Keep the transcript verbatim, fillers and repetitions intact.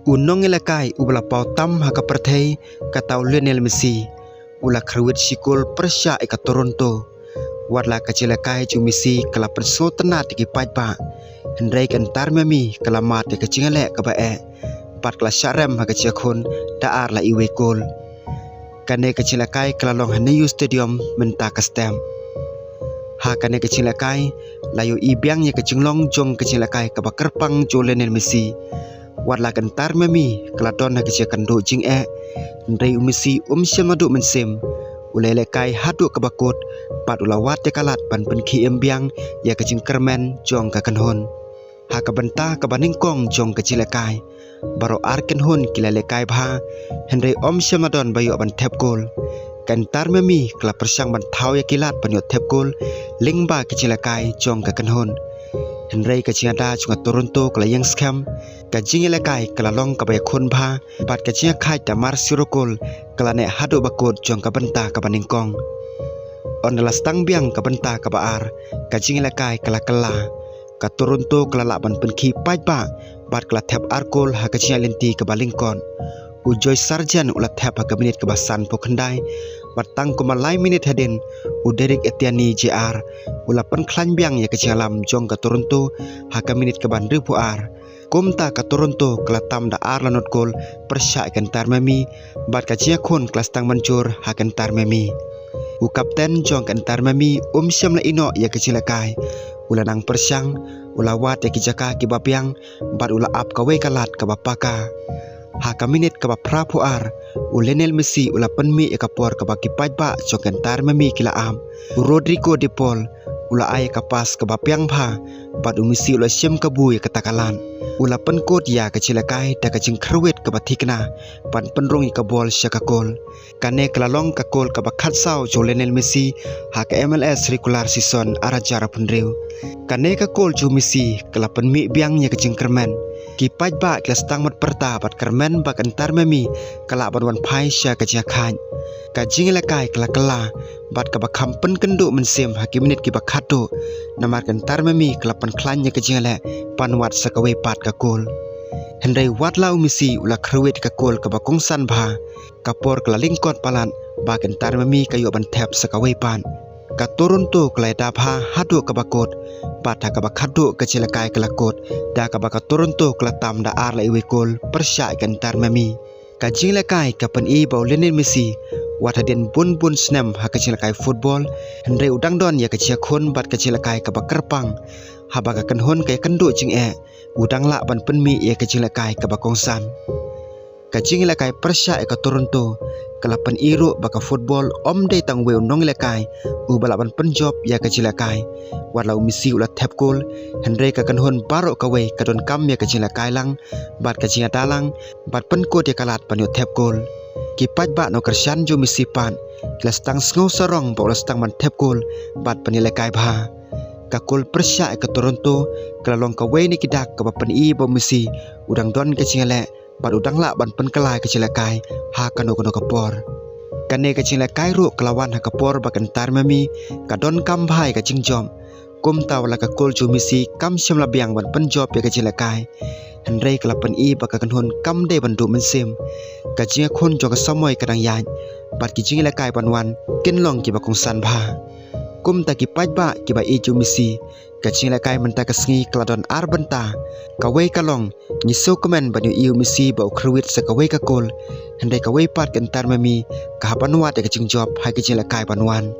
U nongïalehkai uba la paw tam ha ka pyrthei, kata u Lionel Messi, u la khrwit shi kol pyrshah ïa ka Toronto. Wat la ka jingïalehkai jong u Messi ka la pynsngewtynnad ïa ki paidbah, hynrei ka Inter Miami ka la mad ïa ka jingïaleh kaba eh bad ka la shah rem ha ka jingïakhun da ar la iwei kol. Kane ka jingïalehkai ka la long ha NEO Stadium mynta ka step. Ha kane ka jingïalehkai la ïohi biang ïa ka jinglong jong ka jingïalehkai kaba kyrpang jong u Lionel Messi. Wat la ka Inter Miami ka la don ha ka jingkynduh jingeh, hynrei u Messi um shym la duh mynsiem. U la ïalehkai haduh kaba kut bad u la wad ïa ka lad ban pynkhie im biang ïa ka jingkyrmen jong ka kynhun. Ha ka bynta kaba nyngkong jong ka jingïalehkai, baroh ar kynhun ki la ïalehkai bha, hynrei um shym la don ba ïoh ban thep kol. Ka Inter Miami ka la pyrshang ban thaw ïa ki lad ban ïoh thep kol lyngba ka jingïalehkai jong ka kynhun, hynrei ka jingïada jong ka Toronto ka la ïeng skhem. Ka jingïalehkai ka la long kaba ïakhun bha bad ka jingïakhaid da mar sirok kol ka la neh haduh ba kut jong ka bynta kaba nyngkong. Ynda la sdang biang ka bynta kaba ar, ka jingïalehkai ka la kylla. Ka Toronto ka la lah ban pynkhih paidbah bad ka la thep ar kol ha ka jingïaid lynti kaba lyngkot. U Josh Sargent u la thep ha ka minit kaba sanphew khyndai, bad tang kumba lai minit hadien, u Derrick Etienne Jr u la pynkhlaiñ biang ïa ka jingïalam jong ka Toronto ha ka minit kaba hynriewphew ar. Kumta ka Toronto ka la tam da ar la nod kol pyrshah ïa ka Inter Miami, bad ka jingïakhun ka la sdang mynjur ha ka Inter Miami. U kapten jong ka Inter Miami um shym la ïehnoh ïa ka jingïalehkai. U la nang pyrshang, u la wad ïa ki jaka kiba biang, bad u la ap kawei ka lad kaba paka. Ha ka minit kaba phraphew ar, u Lionel Messi u la pynmih ïa ka por kaba ki paidbah jong ka Inter Miami ki la ap. U Rodrigo De Paul u la ai ïa ka pass kaba biang bha, bad u Messi u la shim kabu ïa kata ka lad. U la pynkut ïa ka jingïalehkai da ka jingkhrwit kaba thikna ban pynrung ïa ka bol sha ka kol. Kane ka la long ka kol kaba khatsaw jong u Lionel Messi ha ka M L S regular season ar hajar arphew hynriew. Kane ka kol jong u Messi ka la pynmih biang ïa ka jingkyrmen. Ki paidbah ki la sdang mut pyrta bad kyrmen ba ka Inter Miami ka lah ban wan phai sha ka jingïakhaid. Ka jingïalehkai ka la kylla bad kaba kham pynkynduh mynsiem ha ki minit kiba khatduh, namar ka Inter Miami ka la pynkhlaiñ ïa ka jingïaleh ban wad sa kawei pat ka kol. Hynrei wat la u Messi u la khrwit ka kol kaba kongsan bha, ka por ka la lyngkot palat ba ka Inter Miami ka ïoh ban thep sa kawei pat. Ka Toronto ka la ïada bha haduh kaba kut, bad ha kaba khatduh ka jingïalehkai ka la kut, da kaba ka Toronto ka la tam da ar la iwei kol pyrshah ïa ka Inter Miami. Ka jingïalehkai ka pyni ba u Lionel Messi, wat hadien bun bun snem ha ka jingïalehkai football, hynrei u dang don ïa ka jingïakhun bad ka jingïalehkai kaba kyrpang. Haba ka kynhun ka ïakynduh jingeh, u dang lah ban pynmih ïa ka jingïalehkai kaba kongsan. Ka jingïalehkai pyrshah ïa ka Toronto ka la pyni ruh ba ka football ym dei tang uwei u nongïalehkai uba lah ban pynjop ïa ka jingïalehkai. Wat la u Messi u la thep kol, hynrei ka kynhun baroh kawei ka donkam ïa ka jingïalehkai lang bad ka jingïada lang, bad pynkut ïa ka lad ban ïoh thep kol. Ki paidbah nongkyrshan jong u Messi pat ki la sdang sngewsarong ba u la sdang ban thep kol bad pynïalehkai bha. Ka kol pyrshah ïa ka Toronto ka la long kawei na ki dak kaba pyni ba u Messi u dang don ka jingïaleh bad u dang lah ban pynkylla ïa ka jingïalehkai ha kano kano ka por. Kane ka jingïalehkai ruh ka la wan ha ka por ba ka Inter Miami ka donkam bha ïa ka jingjop. Kumta wat la ka kol jong u Messi kam shym la biang ban pynjop ïa ka jingïalehkai, hynrei ka la pyni ba ka kynhun kam dei ban duh mynsiem. Ka jingïakhun jong ka samoi ka dang ïaid, bad ki jingïalehkai ban wan kin long kiba kongsan bha. Kumta ki paidbah kiba ïeit ïa u Messi, ka jingïalehkai mynta ka sngi ka la don ar bynta. Kawei ka long, ngi sngewkmen ban ïohi u Messi ba u khrwit sa kawei ka kol, hynrei kawei pat ka Inter Miami ka hap ban wad ïa ka jingjop ha ka jingïalehkai ban wan.